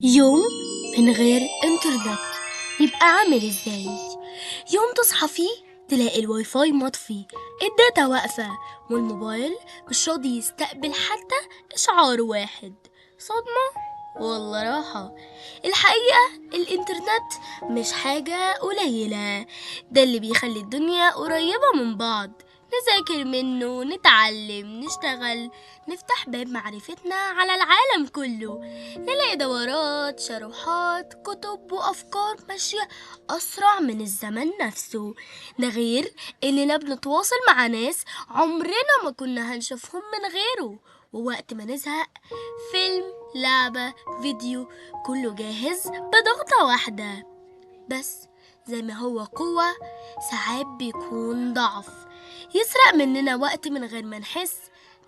يوم من غير انترنت يبقى عامل ازاي؟ يوم تصحى فيه تلاقي الواي فاي مطفي، ال data واقفة، والموبايل مش راضي يستقبل حتى اشعار واحد. صدمة والله راحة. الحقيقة الانترنت مش حاجة قليلة، ده اللي بيخلي الدنيا قريبة من بعض، نذاكر منه، نتعلم، نشتغل، نفتح باب معرفتنا على العالم كله، نلاقي دورات، شروحات، كتب وأفكار ماشية أسرع من الزمن نفسه. ده غير إننا بنتواصل مع ناس عمرنا ما كنا هنشوفهم من غيره، ووقت ما نزهق فيلم، لعبة، فيديو، كله جاهز بضغطة واحدة. بس زي ما هو قوة، ساعات بيكون ضعف، يسرق مننا وقت من غير ما نحس،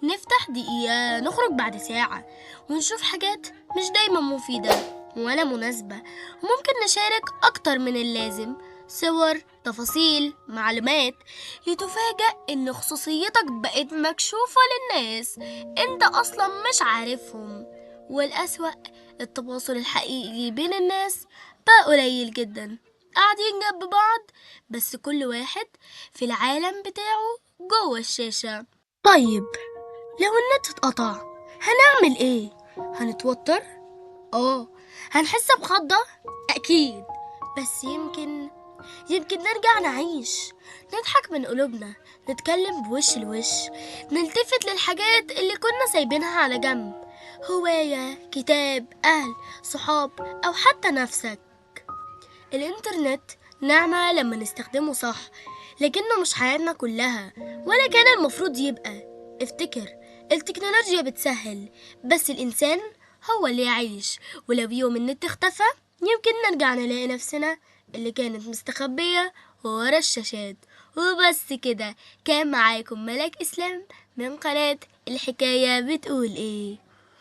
نفتح دقيقة نخرج بعد ساعة، ونشوف حاجات مش دايما مفيدة ولا مناسبة، وممكن نشارك أكتر من اللازم، صور، تفاصيل، معلومات، لتفاجأ إن خصوصيتك بقت مكشوفة للناس أنت أصلا مش عارفهم. والأسوأ التواصل الحقيقي بين الناس بقى قليل جدا، قاعدين جنب بعض بس كل واحد في العالم بتاعه جوه الشاشة. طيب لو النت اتقطع هنعمل ايه؟ هنتوتر؟ هنحس بخضة؟ اكيد، بس يمكن نرجع نعيش، نضحك من قلوبنا، نتكلم بوش لوش، نلتفت للحاجات اللي كنا سايبينها على جنب، هواية، كتاب، أهل، صحاب، أو حتى نفسك. الإنترنت نعمة لما نستخدمه صح، لكنه مش حياتنا كلها ولا كان المفروض يبقى. افتكر التكنولوجيا بتسهل، بس الإنسان هو اللي يعيش. ولو يوم النت اختفى يمكن نرجع نلاقي نفسنا اللي كانت مستخبية ورا الشاشات. وبس كده، كان معاكم ملاك إسلام من قناة الحكاية بتقول إيه.